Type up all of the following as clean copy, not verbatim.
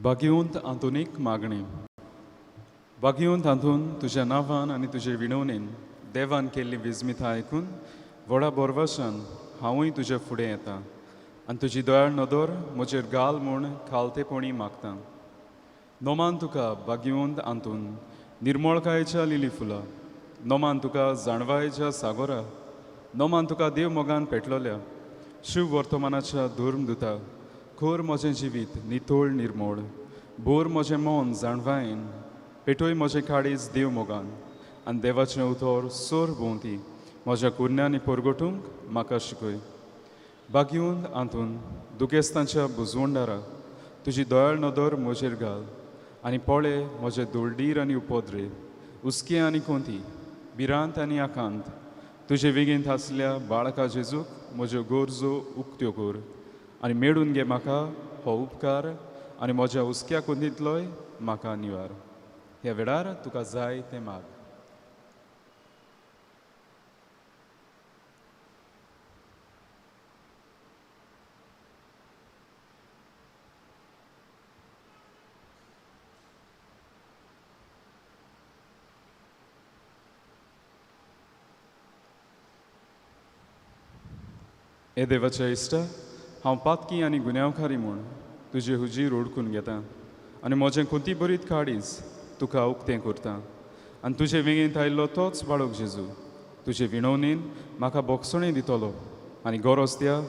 भाग्यवंत आंतोनीक मागणें. भाग्यवंत आंतोन, तुज्या नांवान आनी तुजे विणवणेन देवान केल्ली विजमिता आयकून व्हडा बोरवासान हांवूय तुज्या फुडें येता आनी तुजी दयाळ नदर म्हजेर घाल म्हूण खालतेपणी मागता. नोमान तुका भाग्यवंत आंतोन, निर्मळकायेच्या लिली फुलां, नोमान तुका जाणवायेच्या सागोरा, नोमान तुका देव मोगान पेटलोल्या शिव वर्तमानाच्या धर्मदुता, खोर म्हजें जिवीत नितळ निर्मोळ, बोर म्हजें मन जाणवायेन, पेटय म्हजें काळीज देव मोगान आनी देवाचें उतर सोर भोंवती म्हज्या कुरण्यांनी परगटूंक म्हाका शिकय. भाग्यवंत आंतून, दुखेस्तांच्या बुजवंडारा, तुजी दयाळ नदर म्हजेर घाल आनी पळे म्हजे दुळडीर आनी उपद्रे, हुस्के आनी कोंती, भिरांत आनी आकांत. तुजे वेगेंत आसल्या बाळका जेजूक म्हज्यो गरजो उक्त्यो कर आनी मेळून घे म्हाका हो उपकार आनी म्हज्या हुस्क्या कोंतींतलोय म्हाका निवार. ह्या वेळार तुका जाय तें माग. हे देवाच्या इश्टा, हांव पातकी आनी गुन्यांवकारी म्हूण तुजे हुजीर ओडकून घेता आनी म्हजें कोंती बरीत काळीज तुका उक्तें करता आनी तुजे वेंगेंत आयिल्लो तोच बाळक जेजू तुजे विणवणेन म्हाका बोगसणें दितलो आनी गरज त्या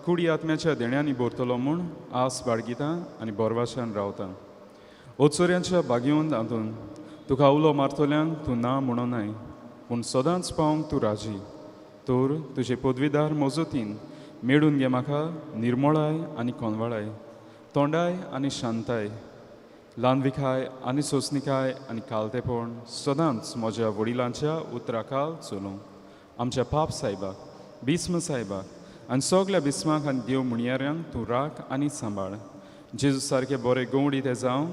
कुडी आत्म्याच्या देण्यांनी भरतलो म्हूण आस बाळगिता आनी बोरवाशान रावता. ओचोऱ्यांच्या भाग्यवंत आंतून, तुका उलो मारतल्यांक तूं ना म्हणोनाय, पूण सदांच पावंक तूं राजी. तर तुजे पदवीदार मजतीन मेळून घे म्हाका निर्मळाय आनी कोनवाळाय, तोंडाय आनी शांताय, ल्हानविकाय आनी सोंसणिकाय आनी कालतेपण सदांच म्हज्या वडिलांच्या उतराखाल चलूं. आमच्या पाप सायबाक, भीस्म सायबाक आनी सगल्या बिस्माक आनी देव म्हणयाऱ्यांक तूं राख आनी सांबाळ. जेजू सारके बरे गवडी ते जावं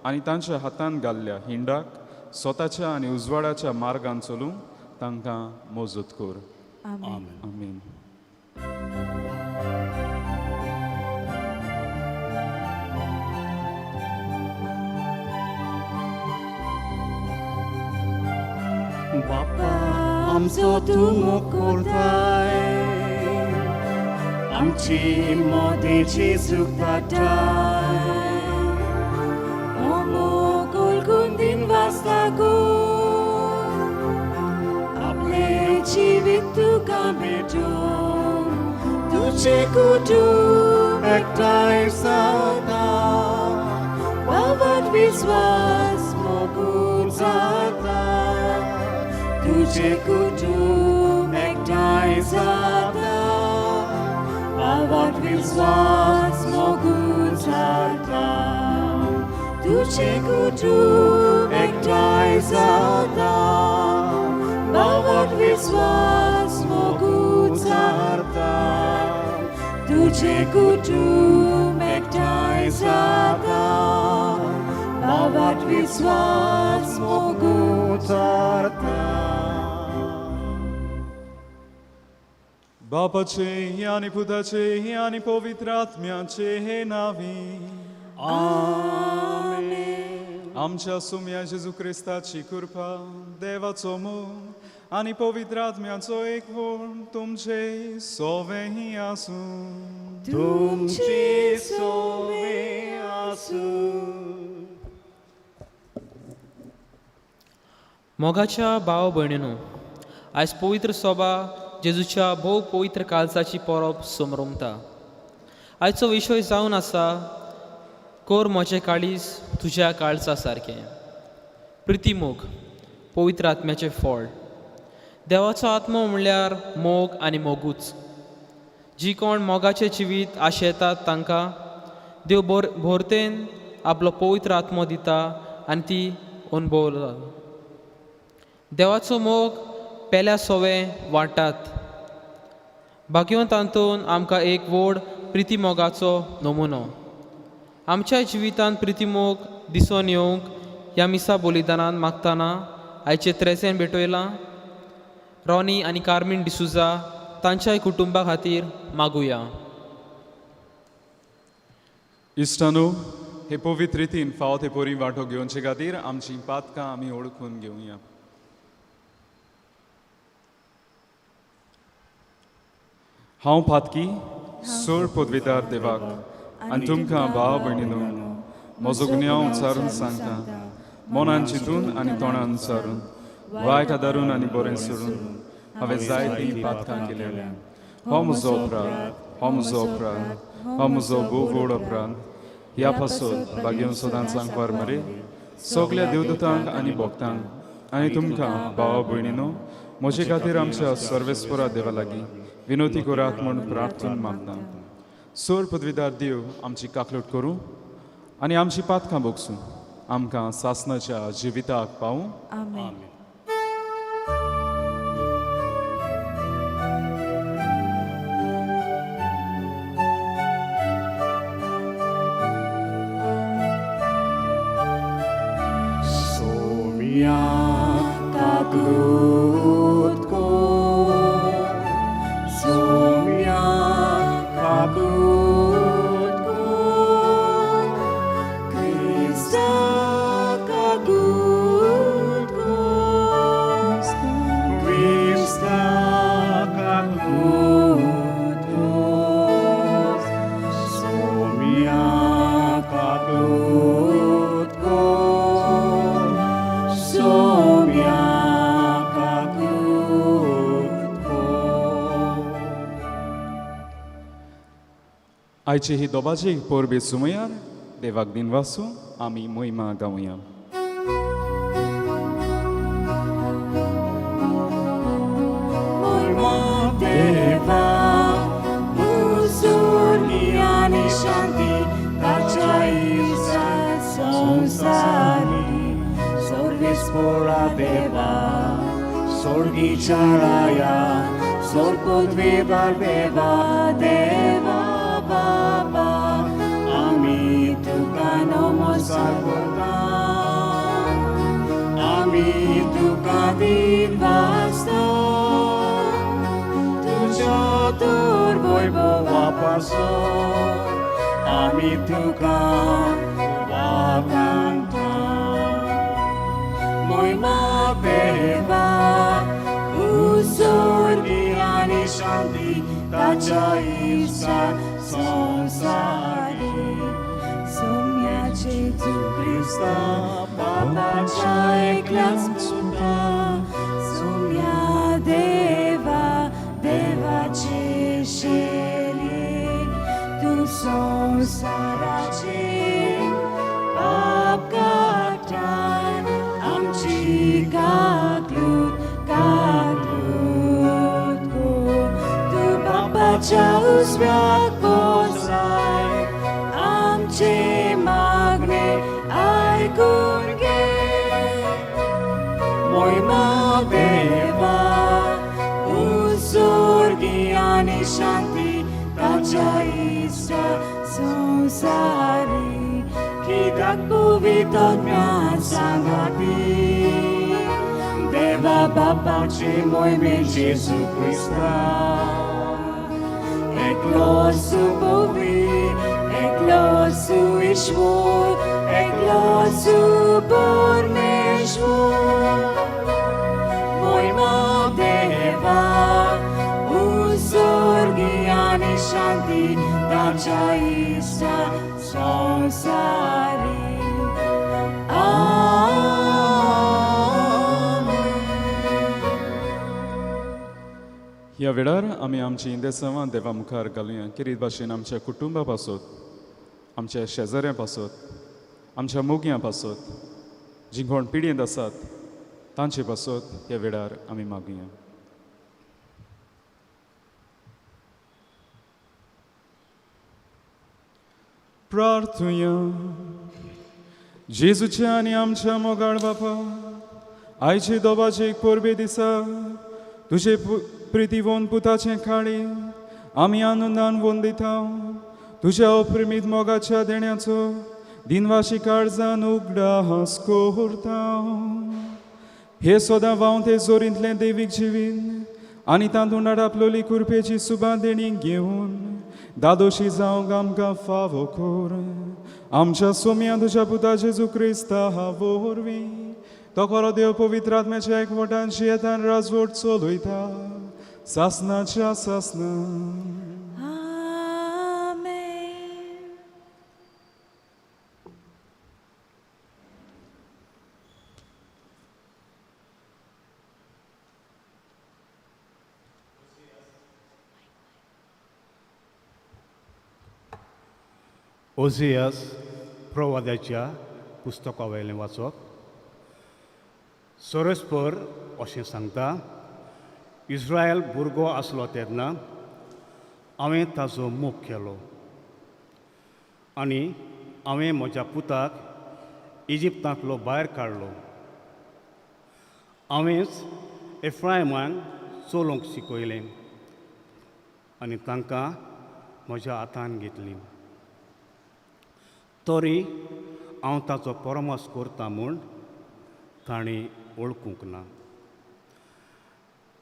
आनी तांच्या हातान घाल्ल्या हिंडाक स्वताच्या आनी उजवाडाच्या मार्गान चलूंक तांकां मजत कर. आमेन. आमेन. बापा आमचो तूं मोग करताय, आमची मोदेची सुखदाटाय. ओ मोग उलगून वासता गो, आपलें जिवीत तुका भेटोवन, तुजें कुटूंब एकठांय जाता, बाबात विस्वास मोगून जाता, तुजें कुटूंब एकठांय जाता, बाबात विस्वास मोगून जाता, तुजें कुटूंब एकठांय जाता, बाबात विस्वास मोगून जाता, तुजें कुटूंब एकठांय जाता, बाबात विस्वास मोगून जाता. बापाचे आनी पुताचे आनी पवित्र आत्म्याचे हे नावी. आमेन. आमच्या सुम्या जेजू क्रिस्ताची कृपा, देवाचो मोग आनी पवित्र आत्म्याचो एकवण तुमचे सोवेंय आसूं. तुमची सोवे आसूं. मोगाच्या भाव भयणीनो, आयज पवित्र सोबा जेजूच्या भोव पवित्र काळजाची परब समरमता. आयचो विशय जावन आसा, कोर म्हजें काळीज तुज्या काळजा सारकें. प्रिती मोग पवित्र आत्म्याचें फळ. देवाचो आत्मो म्हणल्यार मोग आनी मोगूच. जी कोण मोगाचें जिवीत आशेतात तांकां देव बोर भोरतेन आपलो पवित्र आत्मो दिता आनी ती अणभवता. देवाचो मोग पेल्या सोवे वांटात. भाग्यवंत आंतोन आमकां एक व्हड प्रिती मोगाचो नमुनो. आमच्या जिवितांत प्रितीमोग दिसून येवंक ह्या मिसा बलिदानान मागतना आयचे त्रेसेन भेटयलां रॉनी आनी कार्मीन डिसुजा तांच्याय कुटुंबा खातीर मागुया. इश्टानो, हे पवित्र रितीन फावो ते परी वांटो घेवचे खातीर आमचीं पातकां आमी ओळखून घेवया. हांव पातकी सोड पदवीदार देवाक आनी तुमकां भाव भयणीनो म्हजो गुन्यांव उच्चारून सांगता, मनान चिंतून आनी तोंडान उच्चारून, वायट आदारून आनी बरें सोडून हांवें जायतीं पातकां केल्या. हो म्हजो अपराध, हो म्हजो अपराध, हो म्हजो भोव व्हड अपराध. ह्या पासत भाग्यवन सदांच सांगपार मरे सगल्या देवदूतांक आनी भक्तांक आनी तुमकां भावा भयणीनो म्हजे खातीर आमच्या सर्वेस्परा देवा लागीं विनोती करात म्हूण प्रार्थून मागता. सोर पदवीदार देव आमची काकलूट करूं आनी आमची पातकां भोगसूं, आमकां सासनाच्या जिविताक पावूं. आमेन. सोम्या काकूत को, सोम्या काकूत को, क्रिस्ता काकूत को, क्रिस्ता काकूत को, सोम्या काकूत को, सोम्या काकूत को. आयची ही दोबाजी परबी सुमयार देवाक दिनवासूं आमी मोहिमा गावया. मोहिमा देवा उजोरगी आनी शांती ताच्या इसा संवसारी. सर्वेस्पोरा देवा, स्वर्गीच्या राया, सोर पदवीदार देवा, देवा बाबा आमी तुका नमस्कार करता, आमी तुका दिनवासता तुज्या तर वैभवा वापासो आमी तुका वाखाणता. मोहिमा देवा उजोरगी आनी शांती ताच्या इसा संवसारी. सोम्या जेजू क्रिस्ता बापाच्या एकल्याच पुता, सोम्या देवा देवाचे शेली, तूं संवसाराचे पाप काडटाय, आमची काकलूत काकलूत कर. तूं बापाच्या उजव्याक बसाय, आमचे मागणे आयकून घे. मोहिमा देवा उजोरगी आनी शांती ताच्या इश्टा संवसारी. कित्याक पवित्र ज्ञान सांगाती देवा बापाचे मोहिमे जेजू क्रिस्ता, एकलो सुपवी, एकलो सुईश्वर, एकलो सुपरमेश्वर. मोहिमा देवा उजोरगी आनी शांती ताच्या इश्टा संवसारी. आमेन. ह्या वेळार आमी आमची इंदेसांवां देवा मुखार घालुया. किरीत भाशेन आमच्या कुटुंबा पासत, आमच्या शेजाऱ्यां पासत, आमच्या मोगयां पासत, जीं कोण पिडयेंत आसात तांचे पासत ह्या वेळार आमी मागुया. प्रार्थुया. जेजूच्या आनी आमच्या मोगाळ बापा, आयचे दोबाचे एक परबे दिसा तुजे प्रितीवोन पुताचें काळी आमी आनंदान वंदिता. तुज्या अप्रेमीत मोगाच्या देण्याचो दिनवाशी काळजान उगडास कोरता. हे सदां व्हांवते जोरींतलें देवीक जिवीन आनी तातूंत आपलोली कुरपेची सुबा देणी घेवन दादोशी जावंक आमकां फावो कर आमच्या सोम्या तुज्या पुता जेजू क्रिस्ता वरवीं तो खरो देव पवित्र आत्म्याच्या एकवटान जियेतान राजवट चलयता सासनाच्या सासना. आमेन. ओझियस प्रवाद्याच्या पुस्तका वयलें वाचप. सोरस्पर अशें सांगता, इस्रायल भुरगो आसलो तेन्ना हांवें ताजो मोग केलो आनी हांवें म्हज्या पुताक इजिप्तांतलो भायर काडलो. हांवेंच एफ्रायमाक चलोवंक शिकयलें आनी तांकां म्हज्या हातान घेतलीं. तरी हांव ताचो परामर्श करता म्हूण तांणी वळखूंक ना.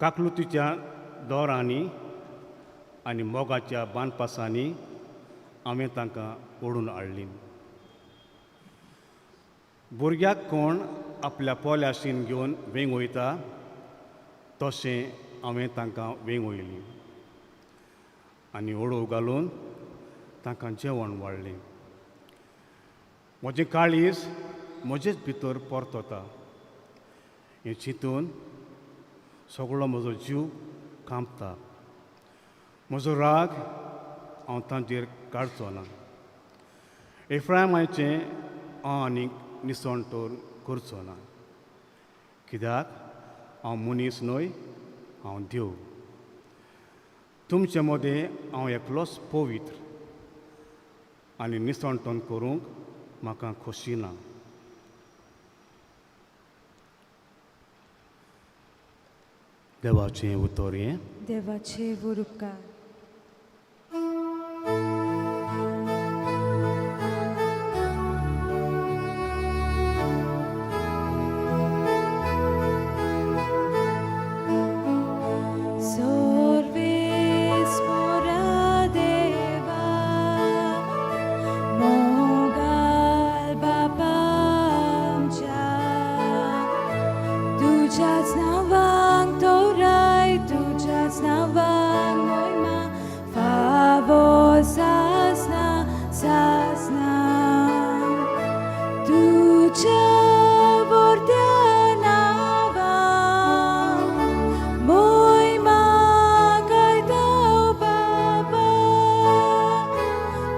काकलुतीच्या दोरांनी आनी मोगाच्या बांदपासांनी हांवें तांकां ओडून हाडलीं. भुरग्याक कोण आपल्या पोल्याशीन घेवन वेंगयता तशें हांवें तांकां वेंगयलीं आनी ओडोव घालून तांकां जेवण वाडलें. म्हजें काळीज म्हजेच भितर परतता हें चिंतून सगळो म्हजो जीव कांपता. म्हजो राग हांव तांचेर काडचो ना. एफ्रायमाचें हांव आनीक निसण तर करचो ना, कित्याक हांव मनीस न्हय, हांव देव. तुमचे मदें हांव एकलोच पवित्र आनी निसणटण करूंक म्हाका खोशी ना. देवाचें उतर हें. देवाचे उपकार. Sorves deva, मोगाल बापा आमच्या, तुज्याच नांवांक तोराय, तुज्याच नांवांक मोयमा, फावो सासना सासना. तुज्या वर्त्या नांवांक मोयमा गायता बाबा,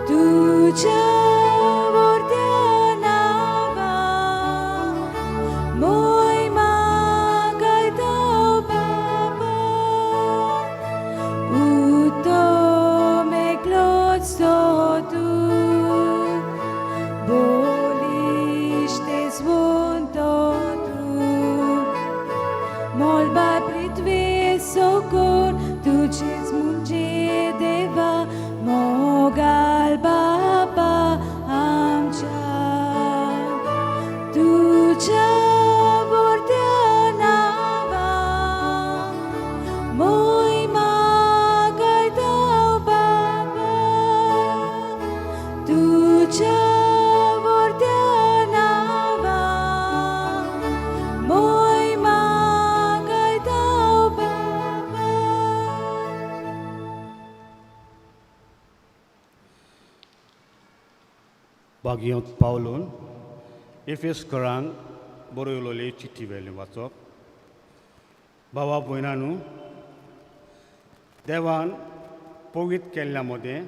तुज्या वर्त्या नांवांक मोयमा गायता बाबा. उत्तम एकलोच तो तूं, बोलिश तेजवंत तूं, मोलबा पृथ्वी सोकोर तुझेच म्हणजे देवा मोगाल बापा आमच्या, तुझ्या वर्त्या नांवांक मोयमा गायता बाबा, तुझ्या वर्त्या नांवांक मोयमा गायता बाबा. बागयोंत पावलून एफेसकरांक बरयलोली चिठी वेलें वाचप. भावा भयणानू, देवान पवित्र केल्ल्या मदें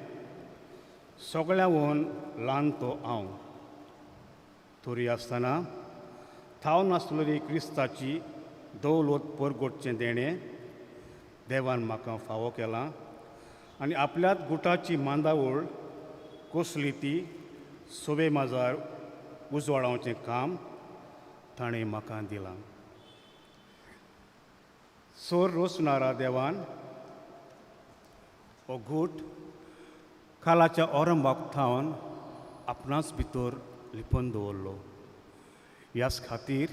सगळ्यांवून ल्हान तो हांव, तरी आसतना थाव नासलेली क्रिस्ताची दौलत परगटचें देणें देवान म्हाका फावो केलां आनी आपल्याच गुटाची मांदावळ कसली ती सोबे माजार उजवाडावचें काम ताणें म्हाका दिलां. सोर रोसणारा देवान हो गूट कालाच्या औरंबाक थावन आपणाच भितर लिपून दवरलो, ह्याच खातीर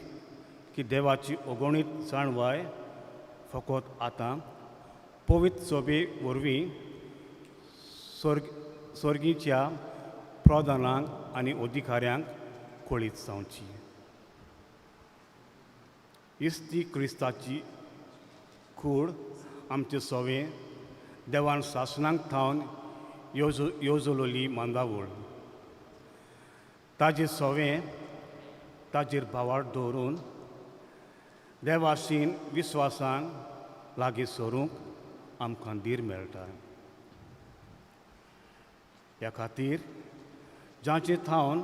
की देवाची अगणीत जाणवाय फकत आतां पवित्र सोबे वरवीं स्वर्ग स्वर्गीच्या प्रधानांक आनी अधिकाऱ्यांक कळीत जावची. इस्ती क्रिस्ताची कूड आमचे सोवे देवान सासणांक थावन येवजलोली मांदावळ. ताजे सोवे ताजेर भावार्थ दवरून देवाशीन विस्वासान लागीं सरूंक आमकां धीर मेळटा. ह्या खातीर जांचे थावन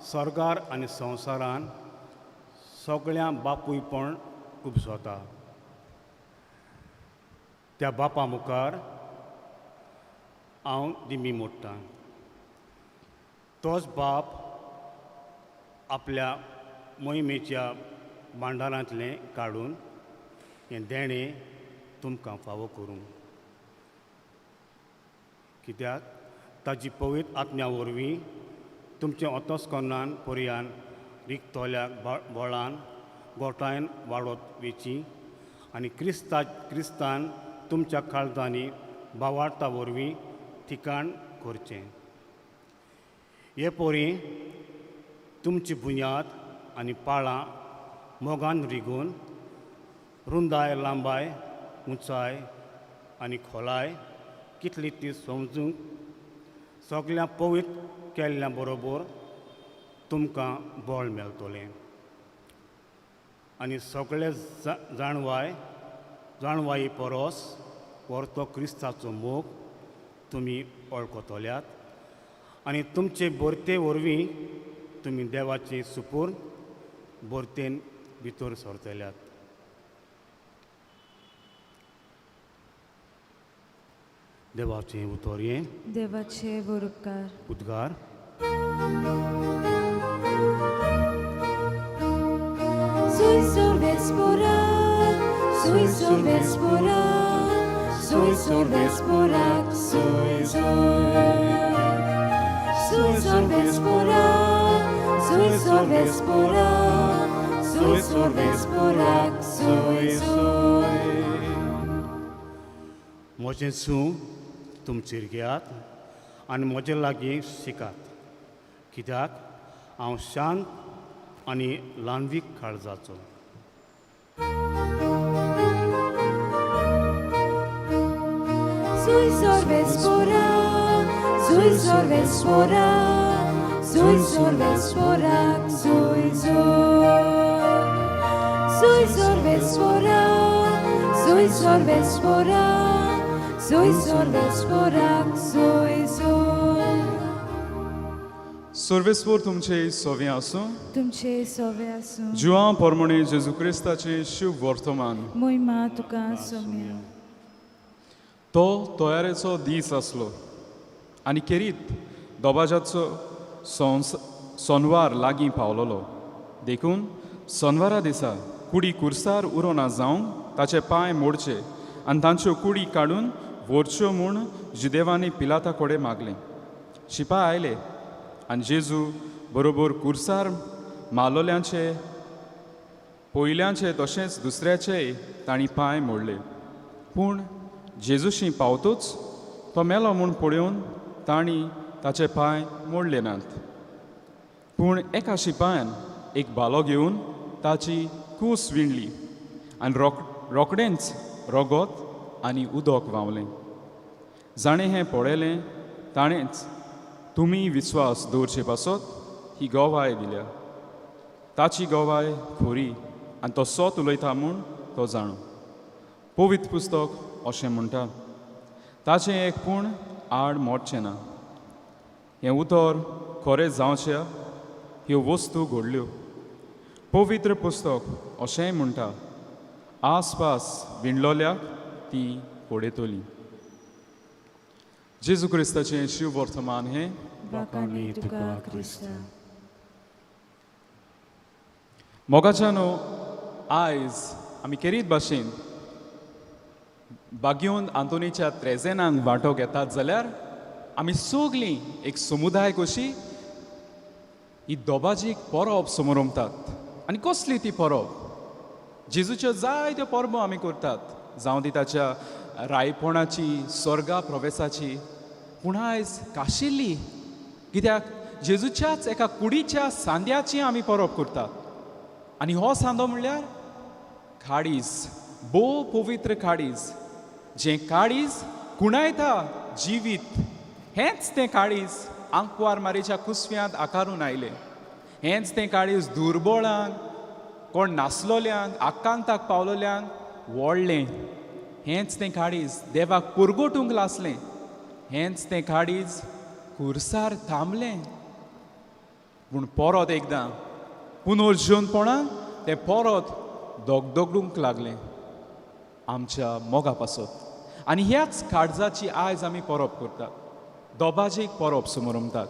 स्वर्गार आनी संवसारान सगळ्यां बापूयपण उपजता त्या बापा मुखार हांव दिमी मोडटा. तोच बाप आपल्या मोहिमेच्या भांडारांतलें काडून हें देणें तुमकां फावो करूं, कित्याक ताजी पवित्र आत्म्या वरवीं तुमचें अंतस्करणान पर्यान रिगतल्या बळान गोठायन वाडत वेची आनी क्रिस्तान तुमच्या काळजांनी भावार्था वरवीं ठिकाण करचें. हे पोरी तुमची बुन्याद आनी पाळां मोगान रिगून रुंदाय, लांबाय, उंचाय आनी खोलाय कितली ती समजूंक सगळ्या पवित्र केल्ल्या बरोबर तुमकां बळ मेळटलें आनी सगळे जाणवाये परस व्हरतो क्रिस्ताचो मोग तुमी वळखतल्यात आनी तुमचे भरते वरवीं तुमी देवाचे सुपूर्ण भरतेन भितर सरतल्यात. देवाचें उतर हें. देवाचे बरोबकार. उद्गार. Sui sorvespora, sui sorvespora, sui sorvespora, sui sui sorvespora, sui sorvespora, sui sorvespora, sui sui. म्हजें सूं तुमचेर घेयात आनी म्हजे लागीं शिकात, कित्याक हांव शांत आनी ल्हानवीक काळजाचो. Sui sorvespora, sui sorvespora, sui sorvespora, sui sui sorvespora, sui sorvespora, sui sorvespora, sui sui. सर्वेस्पोर तुमचे सोवे आसूं. तुमचे सोवे आसूं. जुआं पोरमणे जेजू क्रिस्ताचें शुभ वर्तमान. मोहिमा तुका सोम्या. तो तयारेचो दीस आसलो आनी खेरीत दोबाजाचो सोनवार लागीं पावलोलो. देखून सोनवारा दिसा कुडी कुर्सार उरोना जावंक ताचे पांय मोडचे आनी तांच्यो कुडी काडून व्हरच्यो म्हूण जुदेवांनी पिलाता कडेन मागलें. शिपाय आयले आनी जेजू बरोबर कुर्सार मालोल्यांचे पयल्यांचे तशेंच दुसऱ्याचेय तांणी पांय मोडले. पूण जेजूशी पावतूच तो मेलो म्हूण पळोवन तांणी ताचे पांय मोडले नात. पूण एका शिपायान एक भालो घेवन ताची कूस विणली आनी रोखडेंच रगत आनी उदक व्हांवलें. जाणें हें पळयलें ताणेंच तुमी विस्वास दवरचे पासत ही गवाय दिल्या. ताची गवाय खरी आनी तो सत उलयता म्हूण तो जाणो. पवित्र पुस्तक अशें म्हणटा, ताचें एक पूण आड मोडचें ना. हें उतर खरें जावच्या ह्यो वस्तू घडल्यो. पवित्र पुस्तक अशेंय म्हणटा, आसपास विणलोल्याक ती पळयतली. जेजू क्रिस्ताचें शिव वर्तमान हें. वाखाणी तुका क्रिस्ता. मोगाच्यानो, आयज आमी खेरीत भाशेन बागयोन आंतोनीच्या त्रेजेनांक वांटो घेतात जाल्यार आमी सगलीं एक समुदाय कशी ही दोबाजीक परब समरमतात. आनी कसली ती परब? जेजूच्यो जायत्यो परबो आमी करतात, जावं ती ताच्या रायपणाची, स्वर्गा प्रवेसाची. पूण आयज काशिल्ली, कित्याक जेजूच्याच एका कुडीच्या सांद्याची आमी परब करतात. आनी हो सांदो म्हणल्यार काळीज, भोव पवित्र काळीज, जें काळीज खुणायता जिवीत. हेंच तें काळीज आंकवार मारीच्या कुसव्यांत आकारून आयलें. हेंच तें काळीज दुर्बळांक, कोण नासलोल्यांक, आकांताक पावलोल्यांक वोडलें. हेंच तें काळीज देवाक पुरगोटूंक लासलें. हेंच तें काळीज खुर्सार थांबलें. पूण परत एकदां पुनर्जीवनपणान तें परत दोगदोगूंक लागलें आमच्या मोगा पासत. आनी ह्याच काळजाची आयज आमी परब करतात, दोबाजीक परब समरमतात.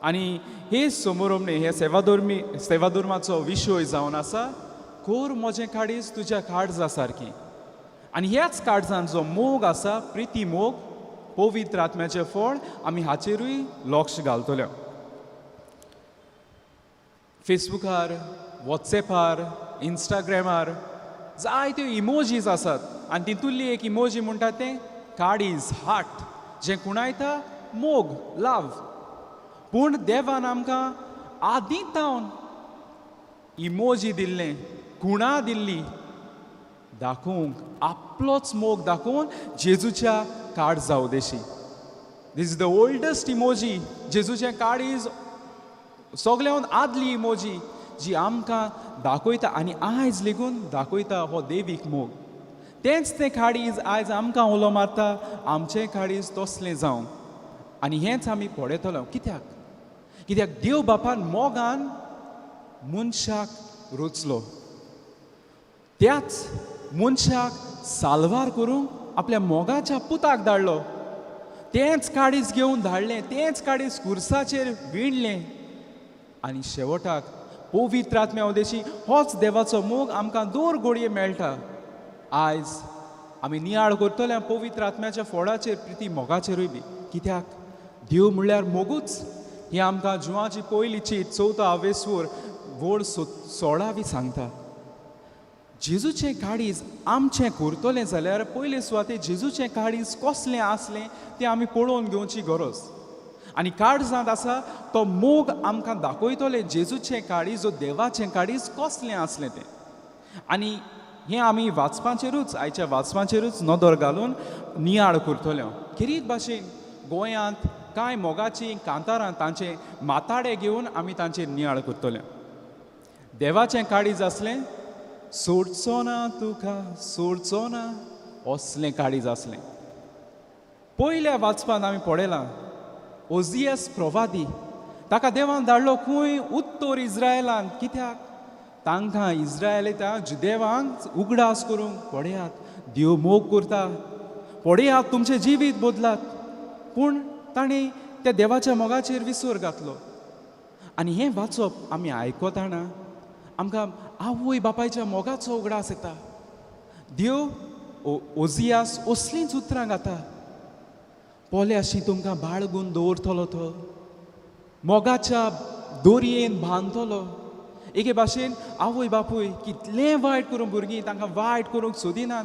आनी हे समोरमणे हे सेवाधर्मी सेवाधर्माचो विशय जावन आसा, कोर म्हजें काळीज तुज्या काळजा सारकें. आनी ह्याच काळजान जो मोग आसा, प्रिती मोग, पवित्र आत्म्याचें फळ, आमी हाचेरूय लक्ष घालतले. फेसबुकार, वॉट्सॅपार, इंस्टाग्रामार जायत्यो इमोजीज आसात आनी तितूंतली एक इमोजी म्हणटा तें काळीज, हार्ट, जें खुणायता मोग, लव. पूण देवान आमकां आदीं तावन इमोजी दिल्लें, खुणा दिल्ली दाखोवंक, आपलोच मोग दाखोवन जेजूच्या काळजा Udeshi. This is the oldest emoji. जेजूचें काळीज सगळ्यान आदली इमोजी जी आमकां दाखयता आनी आयज लेगून दाखयता हो देवीक मोग. तेंच तें काळीज आयज आमकां उलो मारता, आमचें काळीज तसलें जावं. आनी हेंच आमी पळयतले. कित्याक? कित्याक देव बापान मोगान मनशाक रचलो, त्याच मनशाक साल्वार करूंक आपल्या मोगाच्या पुताक धाडलो. तेंच काळीज घेवन धाडलें, तेंच काळीज खुर्साचेर विणलें आनी शेवटाक पवित्र आत्म्या उदेशी होच देवाचो मोग आमकां दोर गोडये मेळटा. आयज आमी नियाळ करतले पवित्र आत्म्याच्या फोडाचेर, प्रिती मोगाचेरूय बी. कित्याक देव म्हणल्यार मोगूच. ही आमकां जुवाची पयली चीट चवथो आवेस्वूर वोड 16वी सांगता. जेजूचें काळीज आमचें करतलें जाल्यार पयले सुवातेर जेजूचें काळीज कसलें आसलें तें आमी पळोवन घेवची गरज. आनी काळजांत आसा तो मोग आमकां दाखयतले जेजूचें काळीज, जो देवाचें काळीज कसलें आसलें तें. आनी हें आमी वाचपाचेरूच, आयच्या वाचपाचेरूच नदर घालून नियाळ करतले. खेरीत भाशेन गोंयांत कांय मोगाचीं कांतारां तांचे माताडे घेवन आमी तांचेर नियाळ करतले. देवाचें काळीज आसलें सोडचो ना तुका सोडचो ना, असलें काळीज आसलें. पयल्या वाचपांत आमी पळयलां ओजियस प्रवादी, ताका देवान धाडलो खंय? उत्तर इस्रायलान. कित्याक? तांकां इस्रायलितां जुदेवांक उगडास करूंक, पळयात देव मोग करता, पळयात तुमचें जिवीत बदलात. पूण ताणें त्या देवाच्या मोगाचेर विसर घातलो. आनी हें वाचप आमी आयकतना आमकां आवय बापायच्या मोगाचो उगडास येता. देव ओजियास असलींच उतरां घाता, पोल्याशी तुमकां बाळगून दवरतलो, तो मोगाच्या दोरयेन बांदतलो. एके भाशेन आवय बापूय कितलें वायट करूं भुरगीं तांकां वायट करूंक सोदिनात,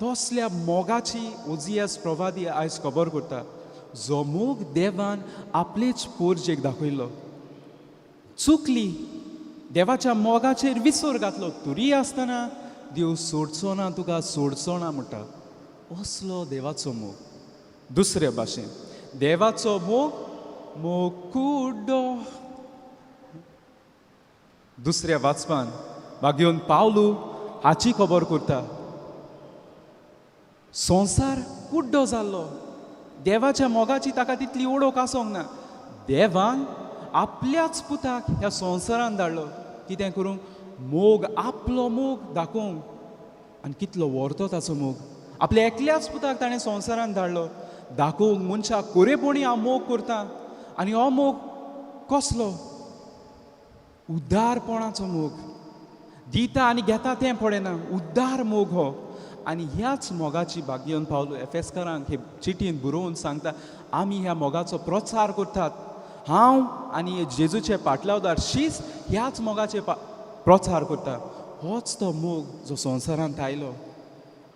तसल्या मोगाची ओजियास प्रवादी आयज खबर करता, जो मोग देवान आपलेच पोरजेक दाखयलो. चुकली, देवाच्या मोगाचेर विसर घातलो, तरी आसतना देव सोडचो ना तुका सोडचो ना म्हणटा. असलो देवाचो मोग. दुसरे भाशेन देवाचो मोग मोग कुड्डो. दुसऱ्या वाचपान भाग्योन पावलू हाची खबर करता, संवसार कुड्डो जाल्लो, देवाच्या मोगाची ताका तितली ओळख आसूंक ना. देवान आपल्याच पुताक ह्या संवसारान धाडलो, कितें करूंक? मोग, आपलो मोग दाखोवंक. आनी कितलो व्हरतो ताचो मोग, आपल्या एकल्याच पुताक ताणें संवसारान धाडलो दाखोवंक मनशाक कोरेपणी हांव मोग करता. आनी हो मोग कसलो? उदारपणाचो मोग. दिता आनी घेता तें पळयना, उदार मोग हो. आनी ह्याच मोगाची भाग्यन पावलो एफेसकारांक हे चिटीन बरोवन सांगता, आमी ह्या मोगाचो प्रचार करतात. हांव आनी जेजूचे पाटलावदार शीस ह्याच मोगाचे प्रचार करता. होच तो मोग जो संवसारांत आयलो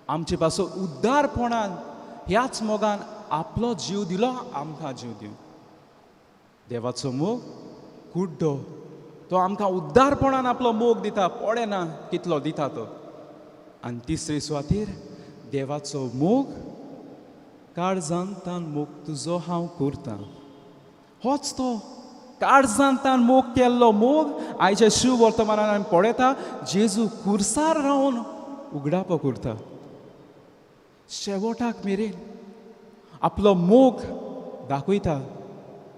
आमचे पासून उदारपणान, ह्याच मोगान आपलो जीव दिलो आमकां जीव दिवन. देवाचो मोग कुड्डो, तो आमकां उद्दारपणान आपलो मोग दिता, पळयना कितलो दिता तो. आनी तिसरे सुवातेर देवाचो मोग काळजान तान मोग तुजो हांव करतां. होच तो काळजान तान मोग केल्लो मोग आयच्या शिव वर्तमानान आमी पळयता. जेजू कुर्सार रावन उगडापो करता, शेवटाक मेरेन आपलो मोग दाखयता.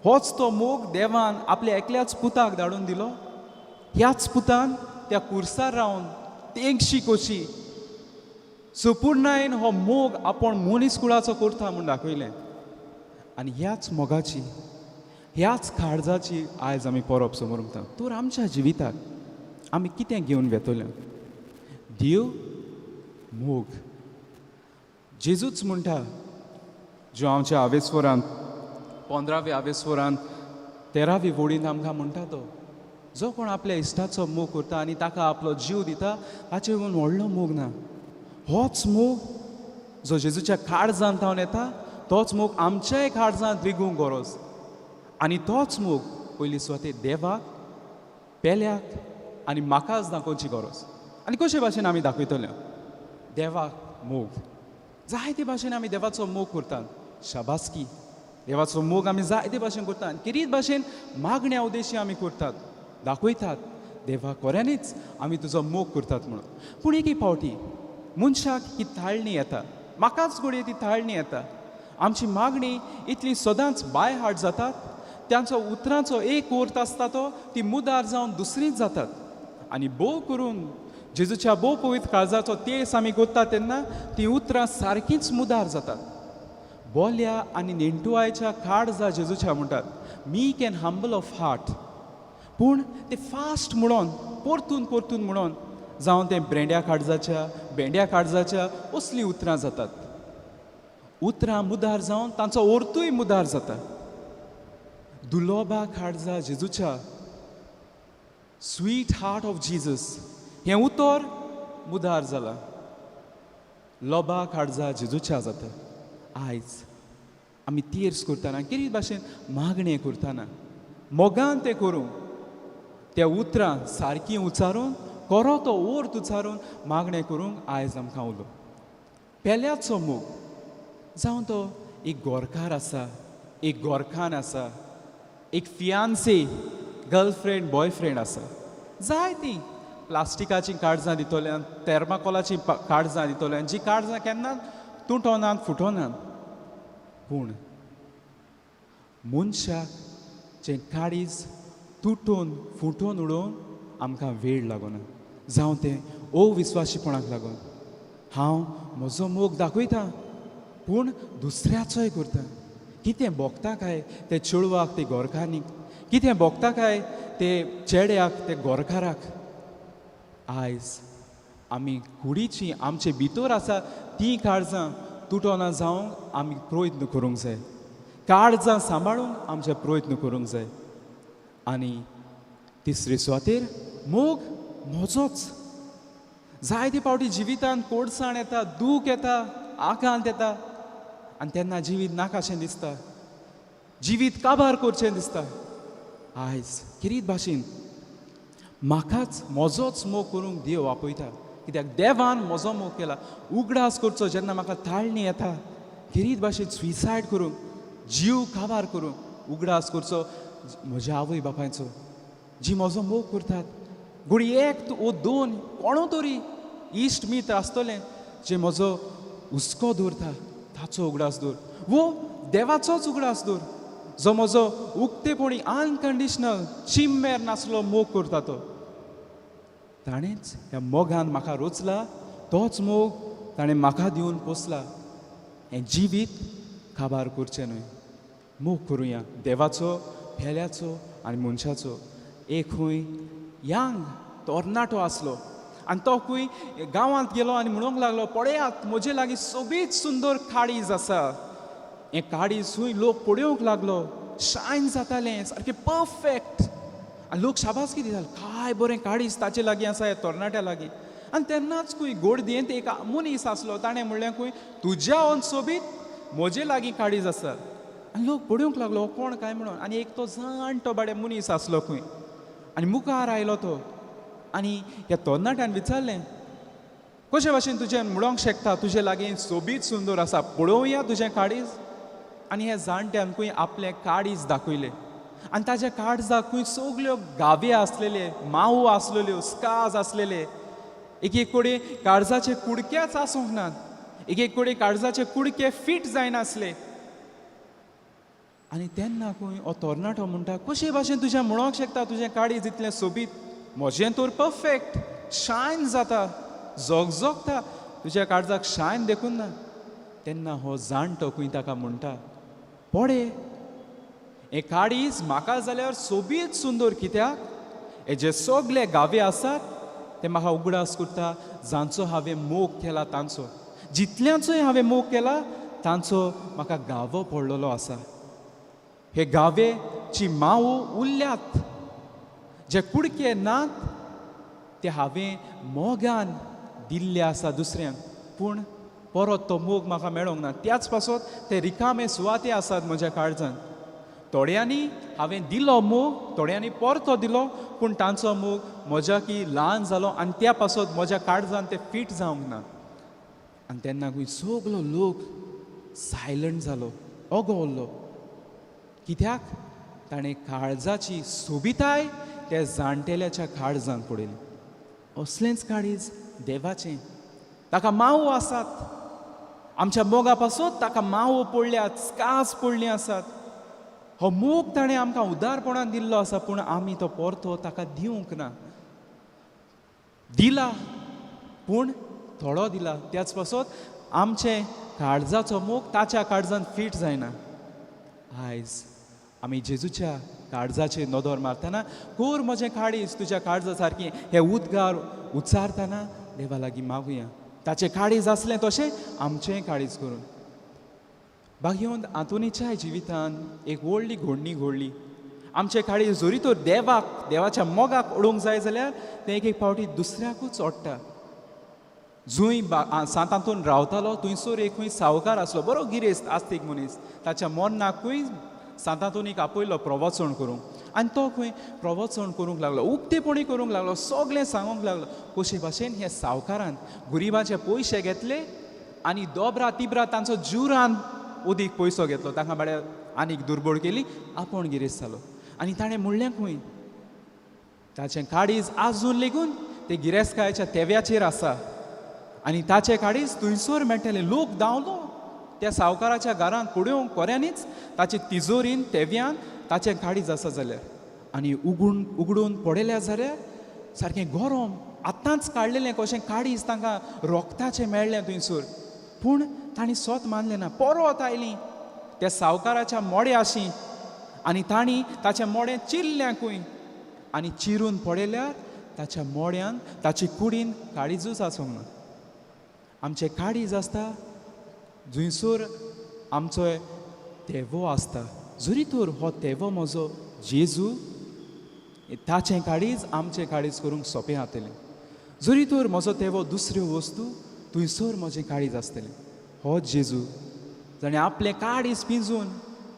होच तो मोग देवान आपल्या एकल्याच पुताक धाडून दिलो. ह्याच पुतान त्या कुर्सार रावन तेंगशी कशी सुपुर्णायेन हो मोग आपूण मनीस कुळाचो करता म्हूण दाखयलें. आनी ह्याच मोगाची, ह्याच काळजाची आयज आमी परब समोर. तर आमच्या जिविताक आमी कितें घेवन वेतले? देव मोग. जेजूच म्हणटा ज्यो आमच्या आवेस्वरांत 15व्या आवेस्वरांत 13वी वोडीन आमकां म्हणटा, तो जो कोण आपल्या इश्टाचो मोग करता आनी ताका आपलो जीव दिता ताचे वयर व्हडलो मोग ना. होच मोग जो जेजूच्या काळजांत थावन येता तोच मोग आमच्याय काळजांत रिगूंक गरज. आनी तोच मोग पयली सुवातेर देवाक, पेल्याक आनी म्हाकाच दाखोवची गरज. आनी कशे भाशेन आमी दाखयतले देवाक मोग? जायते भाशेन आमी देवाचो मोग करतात, शाबासकी. देवाचो मोग आमी जायते भाशेन करतात, किरीत भाशेन मागण्या उद्देशी आमी करतात, दाखयतात देवा खऱ्यांनीच आमी तुजो मोग करतात म्हणून. पूण एक फावटी मनशाक ही ताळणी येता, म्हाकाच घडये ती ताळणी येता. आमची मागणी इतली सदांच बाय हार्ट जातात, तांचो उतरांचो एक अर्थ आसता तो ती मुदार जावन दुसरीच जातात. आनी भोव करून जेजूच्या भोव पवित्र काळजाचो तेस आमी करता तेन्ना ती उतरां सारकींच मुदार जातात. बोल्या आनी नेणटुवायच्या काळजा जेजूच्या म्हणटात, meek and humble of heart. पूण ते फास्ट म्हणून परतून परतून म्हणून जावन तें ब्रेंड्या काळजाच्या, भेंड्या काळजाच्या असलीं उतरां जातात. उतरां मुदार जावन तांचो अर्थूय मुदार जाता. दुलोबा काळजा जेजूच्या, स्वीट हार्ट ऑफ जिजस हें उतर मुदार जालां, लोबा काळजा जेजूच्या जाता. आयज आमी तेर्स करतना, कितें भाशेन मागणें करतना मोगान तें करूंक, त्या उतरां सारकीं उच्चारून, खरो तो अर्थ उच्चारून मागणें करूंक आयज आमकां उलो. पेल्याचो मोग जावं तो एक गोरकार आसा, एक गोरखान आसा, एक फियान्से, गर्लफ्रेंड, बॉयफ्रेंड आसा, जाय ती प्लास्टिकाचीं काळजां दितल्यान, थर्माकोलाचीं काळजां दितल्यान, जीं काळजां केन्ना तुटोनात, फुटोनात. पूण मनशाक जें काळीज तुटून फुटून उडोवन आमकां वेळ लागना, जावं तें अविस्वाशीपणाक लागून. हांव म्हजो मोग दाखयता पूण दुसऱ्याचोय करता. कितें भोगता काय ते चेडवाक, ते गोरकारांक? कितें भोगता काय ते चेड्याक, ते गोरकाराक? आयज आमी कुडीची आमचे भितर आसा तीं काळजां तुटोना जावंक आमी प्रयत्न करूंक जाय. काळजां सांबाळूंक आमचे प्रयत्न करूंक जाय. आनी तिसरे सुवातेर मोग म्हजोच. जायते फावटी जिवितांत कोडसाण येता, दूख येता, आकांत येता आनी तेन्ना जिवीत नाकाशें दिसता, जिवीत काबार करचें दिसता. आयज किरीत भाशेन म्हाकाच म्हजोच मोग करूंक देव आपयता, कित्याक देवान म्हजो मोग केला. उगडास करचो जेन्ना म्हाका ताळणी येता किरीत भाशेन सुसायड करूंक, जीव काबार करूंक, उगडास करचो म्हज्या आवय बापायचो जी म्हजो मोग करतात. घडये एक वो दोन कोणो तरी इश्ट मित्र आसतले जे म्हजो हुस्को दवरता, ताचो उगडास दवर, वो देवाचोच उगडास दवर जो म्हजो उक्तेपणी अनकंडिशनल चिम्मेर नासलो मोग करता तो. ताणेंच ह्या मोगान म्हाका रोचला, तोच मोग ताणें म्हाका दिवन पोसला. हें जिवीत काबार करचें न्हय. मोग करुया देवाचो, पेल्याचो आनी मनशाचो. एक खंय यांग तरणाटो आसलो आनी तो खंय गांवांत गेलो आनी म्हणूंक लागलो, पळयात म्हजे लागीं सोबीत सुंदर काळीज आसा. हें काळीज खंय लोक पळोवंक लागलो, शायन जातालें सारकें परफेक्ट. आनी लोक शाबासकी दिताले, काय बरें काळीज ताचे लागीं आसा, ह्या तरणाट्या लागीं. आनी तेन्नाच खंय गोडदयेंत एक मनीस आसलो, ताणें म्हणलें खंय तुज्या ओन सोबीत म्हजे लागीं काळीज आसा. आनी लोक पळोवंक लागलो हो कोण काय म्हणून. आनी एक तो जाणटो बाडे मनीस आसलो खंय आनी मुखार आयलो तो आनी ह्या तरणाट्यान विचारलें, कशे भाशेन तुजें म्हणोंक शकता तुजे लागीं सोबीत सुंदर आसा, पळोवया तुजें काळीज. आनी ह्या जाणट्यान खंय आपलें काळीज दाखयलें आनी ताज्या काळजाक खंय सगल्यो गावे आसलेले, मावो आसलेल्यो, स्काज आसलेले. एक एक कडेन काळजाचे कुडकेच आसूंक नात, एक एक कडेन काळजाचे कुडके फिट जायनासले. आनी तेन्ना खंय हो तरणाटो म्हणटा, कशे भाशेन तुजें म्हणोंक शकता तुजें काळीज इतलें सोबीत, म्हजें तर परफेक्ट शायन जाता, झगझगता, तुज्या काळजाक शायन देखून ना. तेन्ना हो जाणटो खंय ताका म्हणटा, पळय हें काळीज म्हाका जाल्यार सोबीत सुंदर, कित्याक हे जे सगले गावे आसात ते म्हाका उगडास करता जांचो हांवें मोग केला तांचो, जितल्यांचोय हांवें मोग केला तांचो म्हाका गावो पडलेलो आसा. हे गावेची मावो उरल्यात, जे कुडके नात ते हांवें मोगान दिल्ले आसा दुसऱ्यांक, पूण परत तो मोग म्हाका मेळोंक ना. त्याच पासत ते रिकामे सुवाते आसात म्हज्या काळजान. थोड्यांनी हांवें दिलो मोग, थोड्यांनी परतो दिलो, पूण तांचो मोग म्हज्या की ल्हान जालो आनी त्या पासत म्हज्या काळजान ते फिट जावंक ना. आनी तेन्ना खंय सगलो लोक सायलंट जालो, ओगो उरलो, कित्याक ताणें काळजाची सोबिताय त्या जाणटेल्याच्या काळजान पळयली. असलेंच काळीज देवाचें, ताका मावो आसात, आमच्या मोगा पासत ताका मावो पडल्यात, स्कास पडली आसात. हो मोग ताणें आमकां उदारपणान दिल्लो आसा, पूण आमी तो परतो ताका दिवंक ना. दिला पूण थोडो दिला, त्याच पासत आमचें काळजाचो मोग ताच्या काळजान फिट जायना. आयज आमी जेजूच्या काळजाचेर नदर मारतना, कोर म्हजें काळीज तुज्या काळजा सारकें हे उद्गार उच्चारतना देवा लागीं मागुया, ताचें काळीज आसलें तशें आमचेंय काळीज करून. भाग्यवंत आंतोनीच्याय जिवितान एक व्हडली घडणी घडली. आमचें काळीज जरी तर देवाक, देवाच्या मोगाक ओडूंक जाय जाल्यार तें एक एक फावटी दुसऱ्याकूच ओडटा. जंय सांत आंतोन रावतालो थंयसर एक खंय सावकार आसलो, बरो गिरेस्त आस्तीक मनीस. ताच्या मरणाकूय सांत आंतोनीक आपयलो प्रवचण करूंक आनी तो खंय प्रवचण करूंक लागलो, उक्तेपणी करूंक लागलो, सगळें सांगूंक लागलो कशे भाशेन हे सावकारान गरिबाचे पयशे घेतले आनी दोबरा तिबरा तांचो जुरान अदीक पयसो घेतलो, तांकां म्हळ्यार आनीक दुर्बळ केली, आपूण गिरेस्त जालो. आनी ताणें म्हणलें खंय ताचें काळीज आजून लेगून ते गिरेस्तकायेच्या तेव्याचेर आसा आनी ताचें काळीज थंयसर मेळटलें. लोक धांवलो त्या सावकाराच्या घरांत पळोवंक खऱ्यांनीच ताचे तिजोरीन तेव्यान ताचें काळीज आसा जाल्यार, आनी उगडून उगडून पळयल्यार जाल्यार सारकें गरम आतांच काडलेलें कशें काळीज तांकां रोगताचें मेळ्ळें थंयसर. पूण तांणी सोत मानलें ना, परत आयलीं त्या सावकाराच्या मोड्याशी आनी तांणी ताचें मोडें चिरलें खंय आनी चिरून पळयल्यार ताच्या मोड्यान ताची कुडीन काळीजूच आसूंक ना. आमचें काळीज आसता जंयसर आमचो तेवो आसता, जरी तर हो तेवो म्हजो जेजू, ताचें काळीज आमचें काळीज करूंक सोंपें जातलें. जरी तर म्हजो तेवो दुसऱ्यो वस्तू, थंयसर म्हजें काळीज आसतलें. हो जेजू जाणें आपलें काळीज पिंजून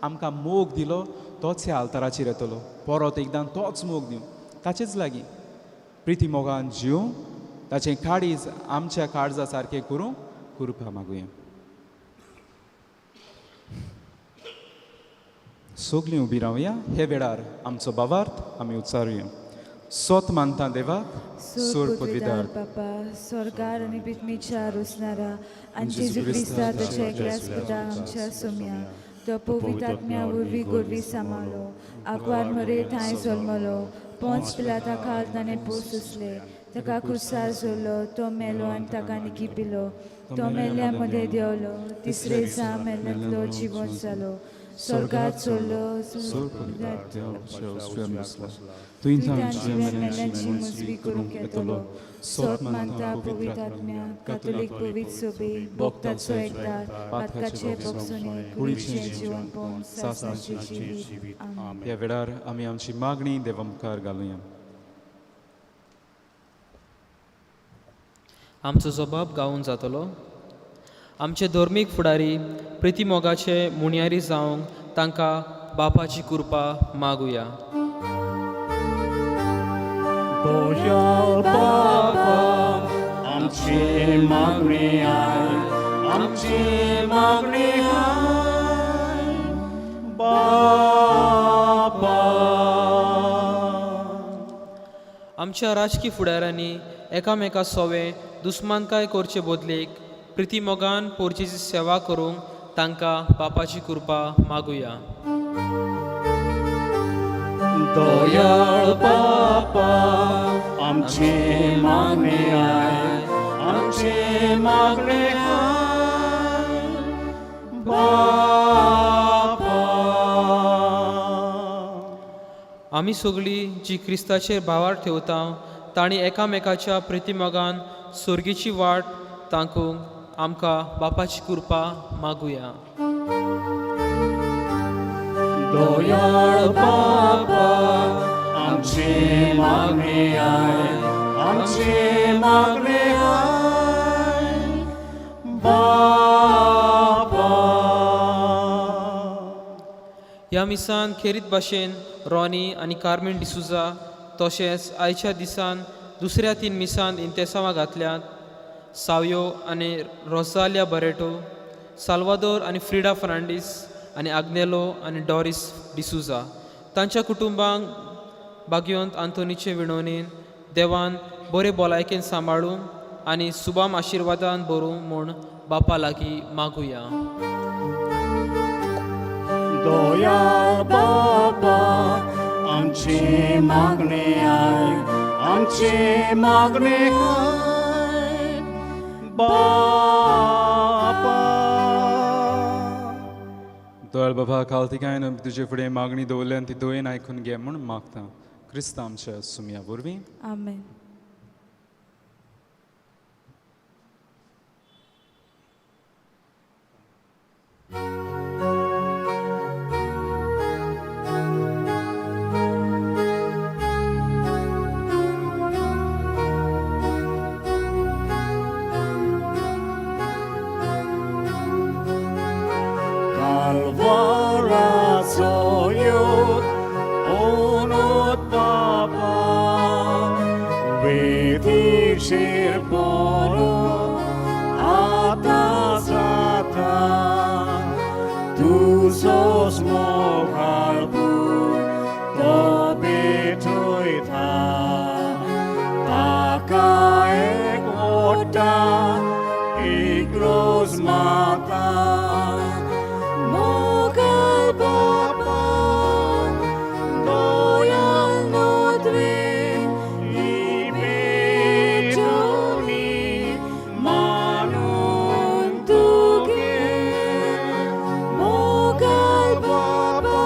आमकां मोग दिलो, तोच ह्या आल्ताराचेर येतलो परत एकदां तोच मोग दिवं. ताचेच लागीं प्रिती मोगान जिवूं, ताचें काळीज आमच्या काळजा सारकें करूंक कृपा मागुया. सगलीं उबी रावया. हे वेळार आमचो भावार्थ आमी उच्चारुया. सोत मानता देवाक, सोर पदवीदार बापा, स्वर्गार आनी पृथ्वीच्या रोसणारा आनी जेजू क्रिस्ता ताच्या एकल्याच पुता आमच्या सोम्या, तो पवित्र आत्म्या वरवीं गोरवी सांबाळ्ळो, आंकवार मरे थांय जल्मलो, पोंच पिलाता खाल ताणें पोस सोंसले, ताका खुर्सार जोडलो, तो मेलो आनी ताका निकी पिलो, तो मेल्ल्या मदें देंवलो, तिसरे दिसा मेल्ल्यांतलो जिवंत जालो, स्वर्गार चडलो, तुवें तांची मेल्ल्यांची मुजवी करूंक येतलो. सोत मानता पवित्र आत्म्या, कातोलीक पवित्र सोबे, भक्ताचो एकदार, पातकाचे बोगसणे, कुडीचें जिवनपण, सासणाचें जिवीत. आमेन. ह्या वेळार आमी आमची मागणी देवा मुखार घालुया. आमचो जबाब गावून जातलो. आमचे धर्मीक फुडारी प्रितीमोगाचे मुणयारी जावंक तांकां बापाची कृपा मागुया. दयाळ बाबा आमची मागणी आयक आमची मागणी आयक बाबा. आमच्या राजकी फुडाऱ्यांनी एकामेका सोवे दुस्मानकाय करचे बदलेक प्रितीमोगान पोरचेची सेवा करूंक तांकां बापाची कृपा मागुया. दयाळ बाबा आमची मागणी आयक आमची मागणी आयक बाबा. आमी सगळीं जी क्रिस्ताचेर भावार ठेवता तांणी एकामेकाच्या प्रितीमोगान सोर्गीची वाट तांकूंक आमकां बापाची कृपा मागुया. दयाळ बाबा आमची मागणी आयक आमची मागणी आयक बाबा. ह्या मिसान खेरीत भाशेन रॉनी आनी कार्मेन डिसुजा तशेंच आयच्या दिसान दुसऱ्या तीन मिसान इंतेसांवां घातल्यात सावयो आनी रोजालिया बरेटो, साल्वादोर आनी फ्रिडा फर्नांडीस आनी आग्नेलो आनी डॉरीस डिसुजा तांच्या कुटुंबांक भाग्यवंत आंतोनीचे विणवणेन देवान बरे भलायकेन सांबाळूं आनी सुबाम आशिर्वादान भरूं म्हूण बापा लागीं मागुया. दयाळ बाबा आमची मागणी आयक आमची मागणी आयक बाबा. दयाळ बाबा कालतिकायन तुजे फुडें मागणी दवरल्या आनी ती दयेन आयकून घे म्हूण मागता क्रिस्ता आमच्या सुमया वरवीं. आमेन. कालवाराचो युग ओनोत बाबा वेदीचेर पडून आतां जाता तुजोच मोगाळ पूत तो पेटयता ताका एक ओडटा एक रोज माता. मोगाळ बाबा दयाळ नदरेन ही भेटवणी मानून तुगे. मोगाळ बाबा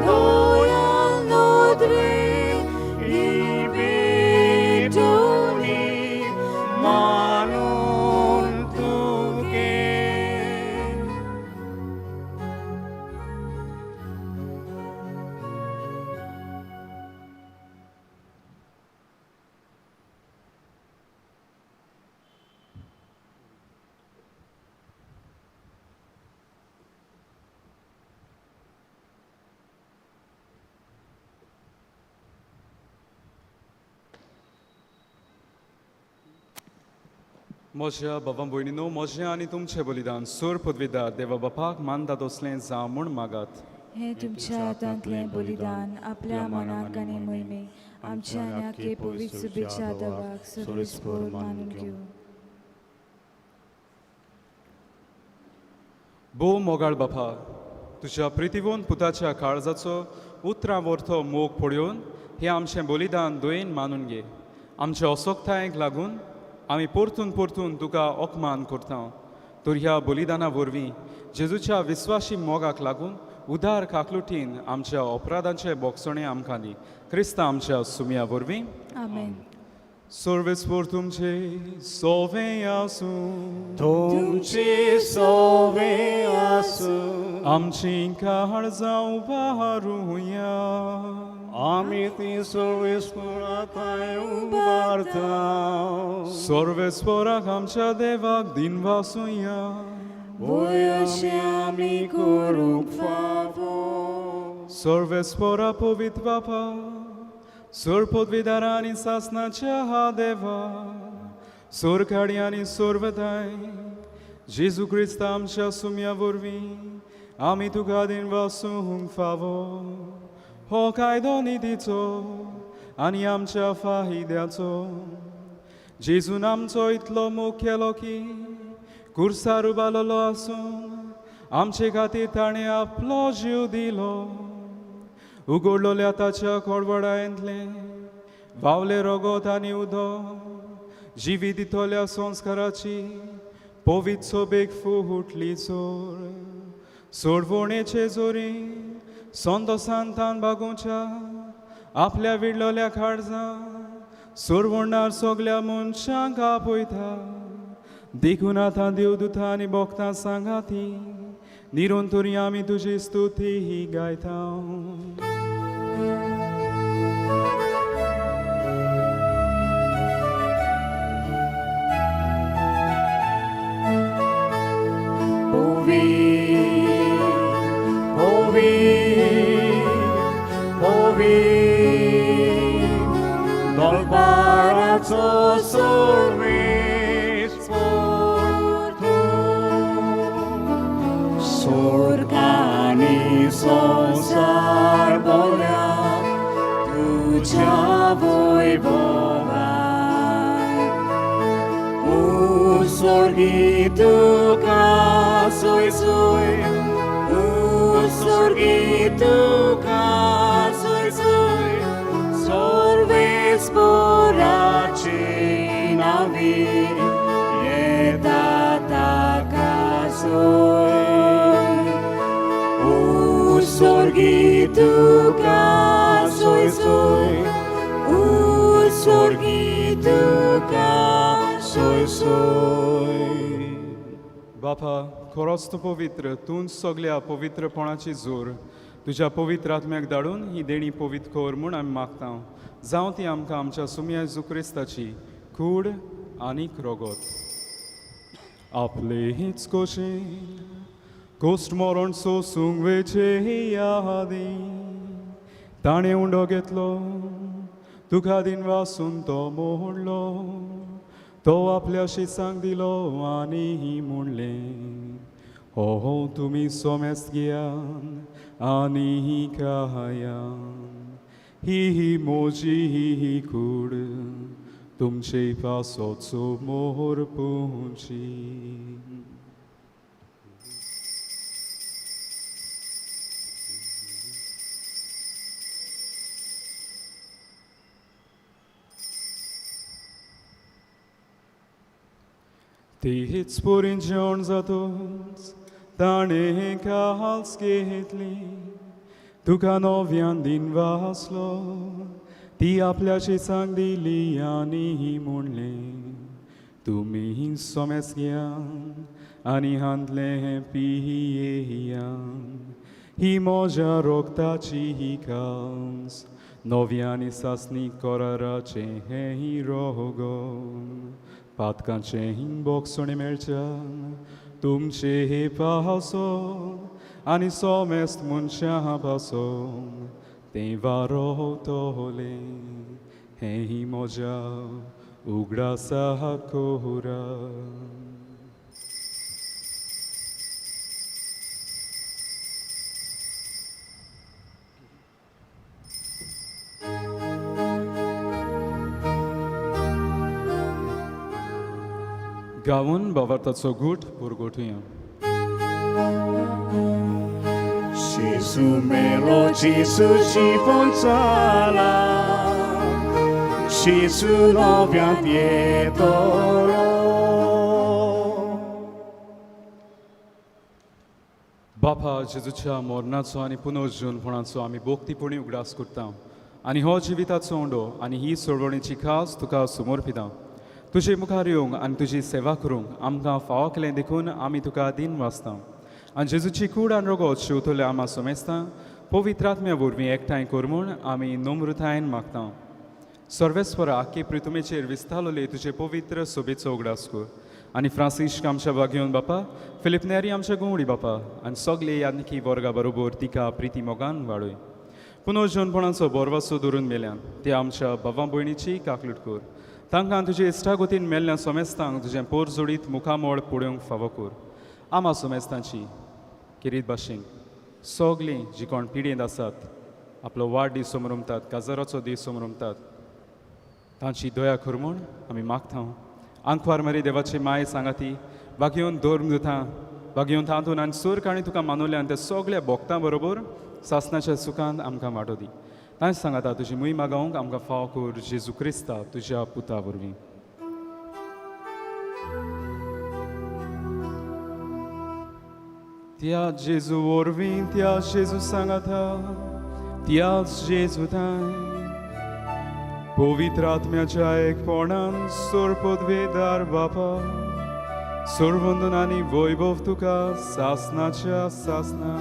दयाळ नदरेन ही भेटवणी मानून तुगे. म्हज्या बाबा भयणीनो म्हजें आनी तुमचें बलिदान सूर पदवीदार देवा बापाक मानता तसलें जावं म्हूण मागात. हें तुमच्या हातांतलें बलिदान आपल्या मनाक आनी मोहिमेक आमच्या आनी आखे पवित्र सुबेच्या देवाक सोरेस्पोर मानून घेवं. भोव मोगाळ बापा तुज्या प्रितीवून पुताच्या काळजाचो उतरां वरतो मोग पळोवन हें आमचें बलिदान दयेन मानून घे. आमच्या असोक्तायेक लागून आमी परतून परतून तुका अपमान करता तर ह्या बलिदाना वरवीं जेजूच्या विस्वाशी मोगाक लागून उदार काकलुटीन आमच्या अपराधांचे बोगसणे आमकां दी. क्रिस्ता आमच्या सुमया वरवीं. आमेन. सर्वेस्पोर तुमचे सोवे आसूं. तुमची सोवे आसूं. आमची काळजां उबारुया. आमी ती सर्वेस्पराताय उबारता. सर्वेस्पोराक आमच्या देवाक दिनवासुया. वय अशें आमी करूंक फावो. सर्वेस्पोरा पवित्र बापा, सोर पदवीदारा आनी सासनाच्या हा देवा, सोर काडी आनी सोरवताय जेजू क्रिस्त आमच्या सुम्या वरवीं आमी तुका दिन वासूंक फावो हो कायदो निधीचो आनी आमच्या फायद्याचो. जेजून आमचो इतलो मोग केलो की कुर्सार उबारलेलो आसून आमचे खातीर ताणें आपलो जीव दिलो. उगडलोल्या ताच्या कोडवडायंतलें वावलें रगत आनी उदक जिवी दितल्या संस्काराची पवित्र सोबेक फुटली जोर सोडवणेचे जोरी संतोसान बागोवच्या आपल्या विडलोल्या खाडजां सोडवणार सगल्या मनशांक आपयता. देखून आतां देवदूतां आनी भक्तां सांगाती निरंतरी आमी तुजी स्तुती ही गायता. Ovi, ovi, ovi, दरबाराचो सर्वेस्पोर तूं. स्वर्ग आनी संवसार भरल्या तुज्या वैभवान. स्वर्गी तुका सोय सोय, स्वर्गी तुका सोय सोय, सर्वेस्पोराचे नावी येता ताका सोय. स्वर्गी तुका सोय सोय, स्वर्गी तुका सोय सोय. बापा, खरोच तूं पवित्र, तूं सगल्या पवित्रपणाची जोर तुज्या पवित्र आत्म्याक धाडून ही देणी पवित्र कर म्हूण आमी मागता. जावं ती आमकां आमच्या सुम्या जेजू क्रिस्ताची कूड आनीक रगत. आपले हीच कशें कोश्ट मरण सोसूंक वेचे आदी ताणें उंडो घेतलो, तुका दिन वासून तो मोडलो, तो आपल्या शिसांक दिलो आनी म्हणलें, हो हो तुमी सोमेस घेयान आनी खायान, ही ही मोजी ही कूड तुमचे पासोचो मोर पुंची. तीच पुरी जेवण जातूच ताणें काल्स घेतली, तुका नव्यान दिन वासलो, ती आपल्या शिसांक दिली आनी म्हणलें, तुमी सोमेस घेयान आनी हांतलें पियेयान, ही म्हज्या रोगताची ही काल्स नव्या आनी सासणी कराराचें हें रोगोन पातकांचें बोगसणें मेळच्या तुमचे हे पासो आनी सोमेस्त मनशां पासो तें वारोतोलें हें म्हज्या उगडासा कोरा. गावन बाबार्थाचो गूट पुरगोटुया. Gesù melo, Gesù ci fonzala, Gesù no pietolo. बापा, जेजूच्या मरणाचो आनी पुनर्जीवनपणाचो आमी भोक्तीपणी उगडास करता आनी हो जिविताचो उंडो आनी ही सोडवणीची खास तुका समर्पिता. तुजे मुखार येवंक आनी तुजी सेवा करूंक आमकां फावो केलें देखून आमी तुका दिन वाचता आनी जेजूची कूड आनी रोगोत शिंवतले आमा सोमेस्ता पवित्र आत्म्या वरवीं एकठांय कर म्हूण आमी नम्रतायेन मागता. सर्वेस्वरा आख्खे प्रितुमेचेर विस्तारलेले तुजे पवित्र सोबेचो उगडास कर आनी फ्रांसिश्क आमच्या बागेवन बापा, फिलीप नेरी आमच्या गुंवडी बापा आनी सगळे यादनिकी वर्गा बरोबर तिका प्रिती मोगान वाडय. पुनर्जनपणाचो बोरवासो धरून मेल्यान ते आमच्या बाबा भयणीची काकलूट कर. तांकां तुजे इश्टागतीन मेल्ल्या सोमेस्तांक तुजें पोर जोडीत मुखामळ पळोवंक फावो कर. आमा सोमेस्तांची किरीत भाशेन सगलीं जी कोण पिडेंत आसात, आपलो वाडदीस समरमतात, काजाराचो दीस समरमतात, तांची दया कर म्हूण आमी मागता. आंकवार मरी देवाची माय सांगाती बागेवन धर्म दिता, बागेवन तातूंत आनी सूर काणी तुका मानवल्या आनी त्या सगळ्या भोगतां बरोबर सासनाच्या सुखान आमकां वांटो दी. तांच सांगाता तुजी मुय मागोवंक आमकां फाव कर जेजू क्रिस्ता तुज्या पुता वरवीं. त्या जेजू वरवीं, त्या जेजू सांगाता, त्याच जेजू थांय पवित्र आत्म्याच्या एकपणान सोरपदवेदार बापा, सोरवंदन आनी वैभव तुका सासनाच्या सासना.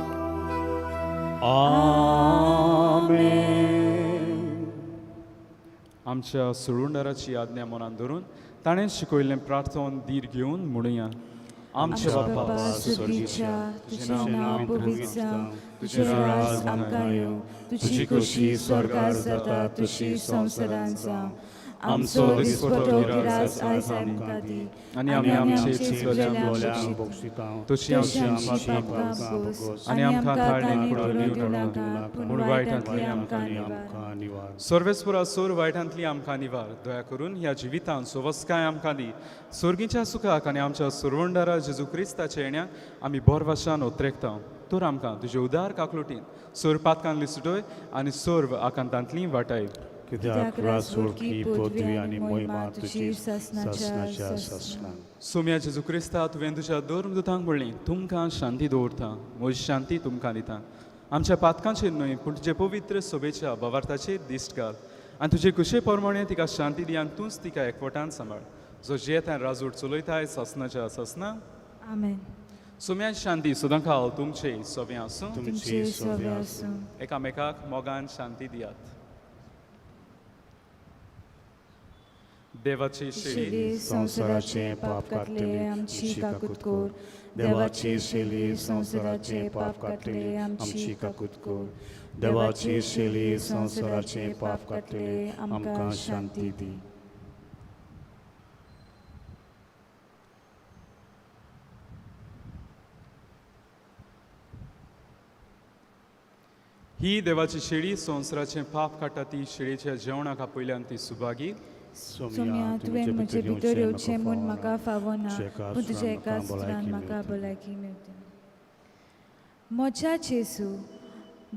आमेन. आमच्या सुळुंडाराची आज्ञा मनान धरून ताणें शिकयल्लें प्रार्थन धीर घेवन म्हणुया. आमच्या बापा स्वर्गीच्या, तुजें नांव पवित्र जावं, तुजें राज आमकां येवं, तुजी खोशी स्वर्गार जाता तशी संवसारांत जावं. आमचो दिसपटो गिरास आयज आमकां दी आनी आमी आमचे चुकल्यांक बक्षिता, तशी आमची पापकां भोगोस आनी आमकां ताळणी पडून दिवं नाका, पूण वायटांतली आमकां निवार. सर्वेस्परा सोर वायटांतली आमकां निवार. दया करून ह्या जिवितांत सोवस्काय आमकां दी. सोर्गीच्या सुखाक आनी आमच्या सुरवंडारा जेजू क्रिस्ताच्या येण्याक आमी बोरवाशान ओत्रेकता. तर आमकां तुजे उदार काकलुटीन सोर पातकांतली सुटय आनी सर्व आकांतांतली वाटाय. कित्याक रासोळकी पदवी आनी मोहिमा तुजी सासनाच्या सासना. सोम्या जेजू क्रिस्ता, तुवें तुज्या धर्मदूतांक म्हणलें, तुमकां शांती दवरता, म्हजी शांती तुमकां दिता. आमच्या पातकांचेर न्हय पूण तुजे पवित्र सोबेच्या भावार्थाचेर दिश्ट घाल आनी तुजे कुशे प्रमाणे तिका शांती दी आनी तूंच तिका एकवटान सांबाळ, जो जियेता राजूट चलयताय सासनाच्या सासना. आमेन. सोम्या शांती सदां काल तुमचे सोबें आसूं. तुमचे सोबें आसूं. एकामेकाक मोगान शांती दियात. देवाची शेली संवसाराचें पाप काडटले आमची काकूत कर. देवाची शेली संवसाराचें पाप काडटले आमची काकूत कर. देवाची शेली संवसाराचें पाप काडटले आमकां शांती दी. ही देवाची शेळी संवसाराचें पाप काडटा ती शेळीच्या जेवणाक आपयल्यान ती सुभागी. सोम्या, तुवें म्हजे भितर येवचें म्हूण म्हाका फावो ना, पूण तुज्या एका सुत्रान म्हाका भलायकी मेळटा. म्हज्या जेजू,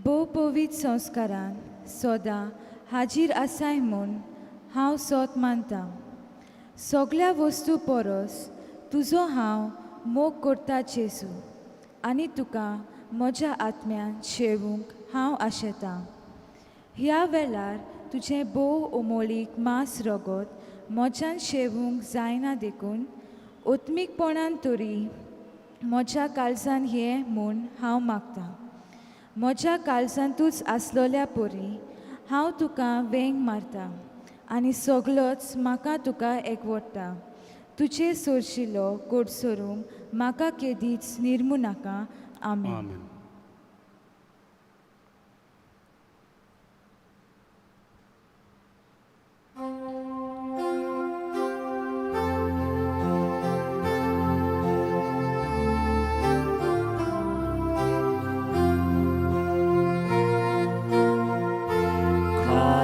भोव पवित्र संस्कारान सदां हाजीर आसाय म्हूण हांव सोत मानता. सगल्या वस्तू परस तुजो हांव मोग करता जेजू, आनी तुका म्हज्या आत्म्यान शेवूंक हांव आशेतां. ह्या वेळार तुजें भोव अमोलीक मांस रगत म्हज्यान शेवूंक जायना, देखून ओत्मीकपणान तरी म्हज्या काळजान हें म्हूण हांव मागतां. म्हज्या काळजांतूच आसलोल्या परी हांव तुका वेंग मारता आनी सगलोच म्हाका तुका एकवटता. तुजे सोरशिलो कोडसरूंक म्हाका केदीच निर्मू नाका. आमेन. आमेन.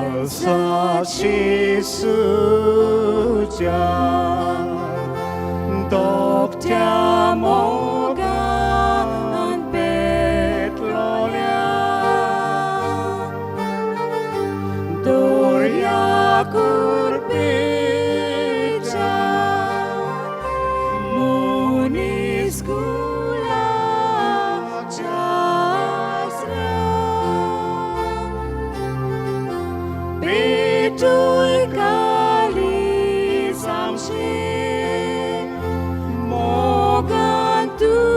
खालसाची सुजा दोकट्या मोगान पेटलोल्या दोर्या कुरपेच्या मनीस कुलाच्या आसरा पेटूय काळीज आमचें मोगान तुज्या.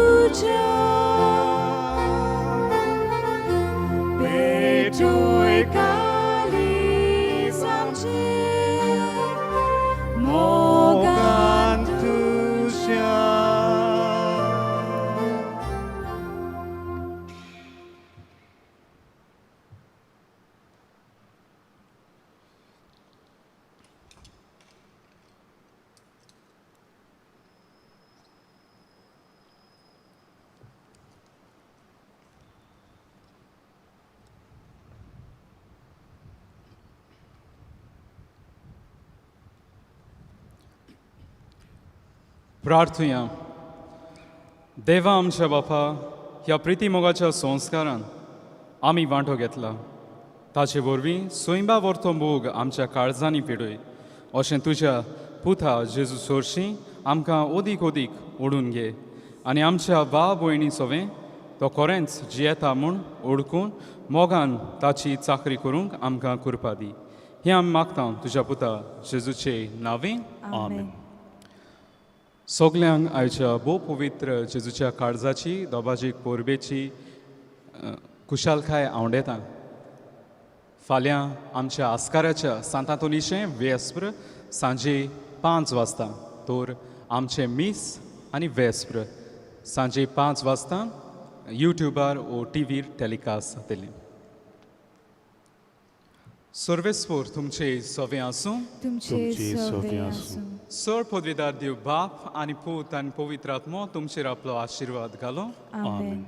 प्रार्थुया. देवा आमच्या बापा, ह्या प्रिती मोगाच्या संस्कारान आमी वांटो घेतला, ताचे वरवीं सैंबा वरतो मोग आमच्या काळजांनी पिडय अशें तुज्या पुता जेजू सोरशीं आमकां ओदीक ओदीक ओडून घे आनी आमच्या भाव भयणी सोवें तो खरेंच जियेता म्हूण ओडकून मोगान ताची चाकरी करूंक आमकां कृपा दी. हें आमी मागता तुज्या पुता जेजूचे नांवे, आमेन. सगल्यांक आयच्या भोव पवित्र जेजूच्या काळजाची दोबाजीक परबेची खुशालकाय आवडेता. फाल्यां आमच्या आस्काराच्या सांतातोनीचें वेस्प्र सांजे 5 वाजता, तर आमचें मीस आनी वेस्प्र सांजे 5 वाजता युट्युबार ओ टीव्हीर टेलिकास्ट जातलें. सर्वेस्पोर तुमचे सवे आसूं. तुमचे सवे आसूं. सर पदवीदार देव बाप आनी पूत आनी पवित्र आत्मो तुमचेर आपलो आशिर्वाद घालो. आमेन.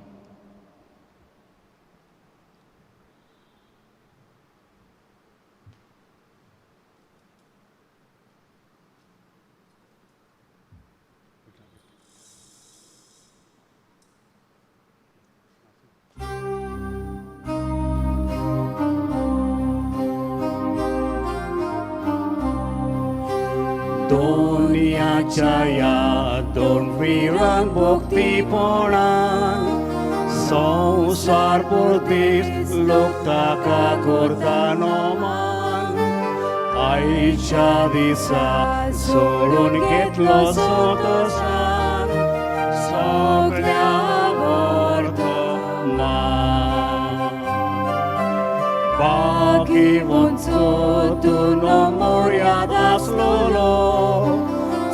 दोनयाच्या या दोन विरान भक्तीपणान संवसार पुरतीस लोक ताका करता नोमान. आयच्या दिसा सोडून घेतलो संतोषान सगळ्या वर्तमान. बाकी तूं मोर्याद आसलोलो,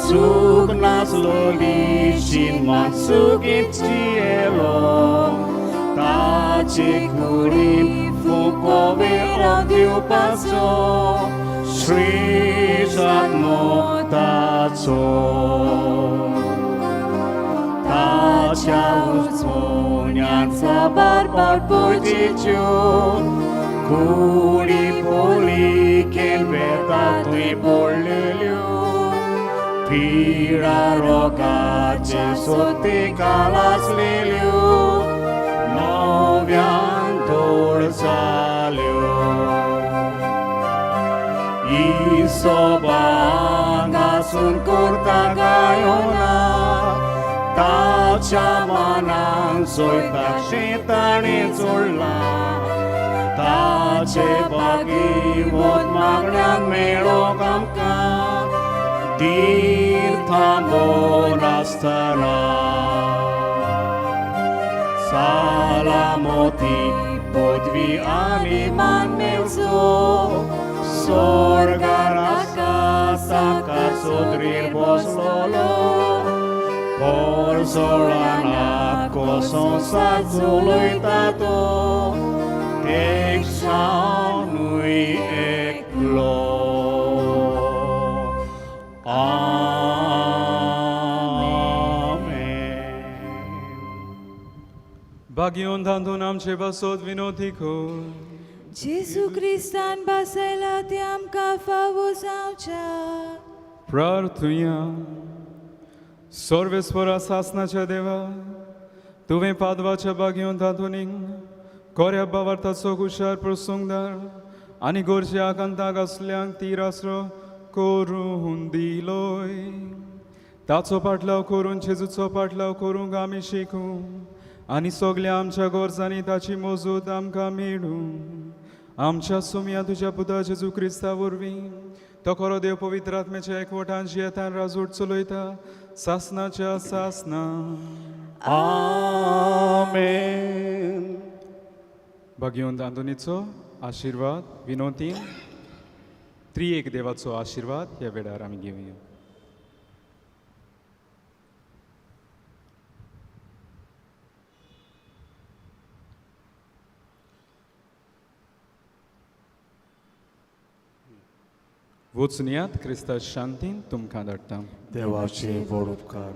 चूक नासलोली शिनमान सुगीत जियेलो. ताचे कुडीन फुको वेळो दिवपाचो श्रीसात्मो ताचो. ताच्या उजोन्यान साबार पावट पुजेच्यो कुडी बोली केलबेता तुय पडलेल्यो. पिडा रोगाचे सोते कालासलेल्यो नव्यान धोड जाल्यो. इसोबांगासून करता गायोना ताच्या मनान सोयता शेताणी जोडला. ताचे बागीवत मागण्याक मेळोंक आमकां धीर थांबोन आसतना. सालामोती पदवी आनी मान मेळचो स्वर्गार आसा ताका सोदरीर बसलोलो. पोरसोळाना संसार चलयता तो एक सावनूय एकलो. आमेन. बागयोन धांदून आमचे बसोत विनोदी कर. जेजू क्रिस्तान बसयला ते आमकां फावो जावच्या. प्रार्थुया. सर्वेस्वरा सासनाच्या देवा, तुवें पादवाच्या बागयोन धांदूनीक कोऱ्या बावार्थाचो हुशार प्रसंगदार आनी गोरजे आकांताक आसल्यांक तीर आसरो करून दिलोय. ताचो पाटलाव करून जेजूचो पाटलाव करूंक आमी शिकूं आनी सगल्या आमच्या गरजांनी ताची मजूत आमकां मेळूं. आमच्या सुमया तुज्या पुता जेजू क्रिस्ता वरवीं तो खरो देव पवित्र आत्म्याच्या एकवटान जियेतान राजवट चलयता सासनाच्या सासना. आमेन. भगवंत आंतोनीचो आशिर्वाद विनोतीन त्रिएक देवाचो आशिर्वाद ह्या वेळार आमी घेवया. वचुनयात क्रिस्ता शांतीन तुमकां धाडटा. देवाचे व्हड उपकार.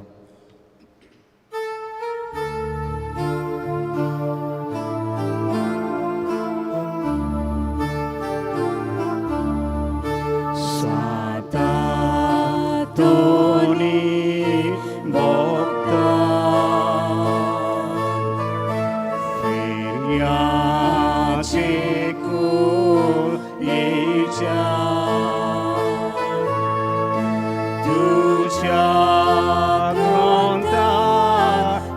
भोगता फिरग्याचे कूळ येच्या तुझ्या ग्रंथा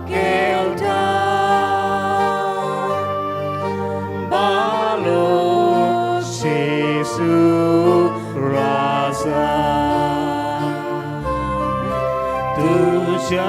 केलता बालो जेसू राजा तुझ्या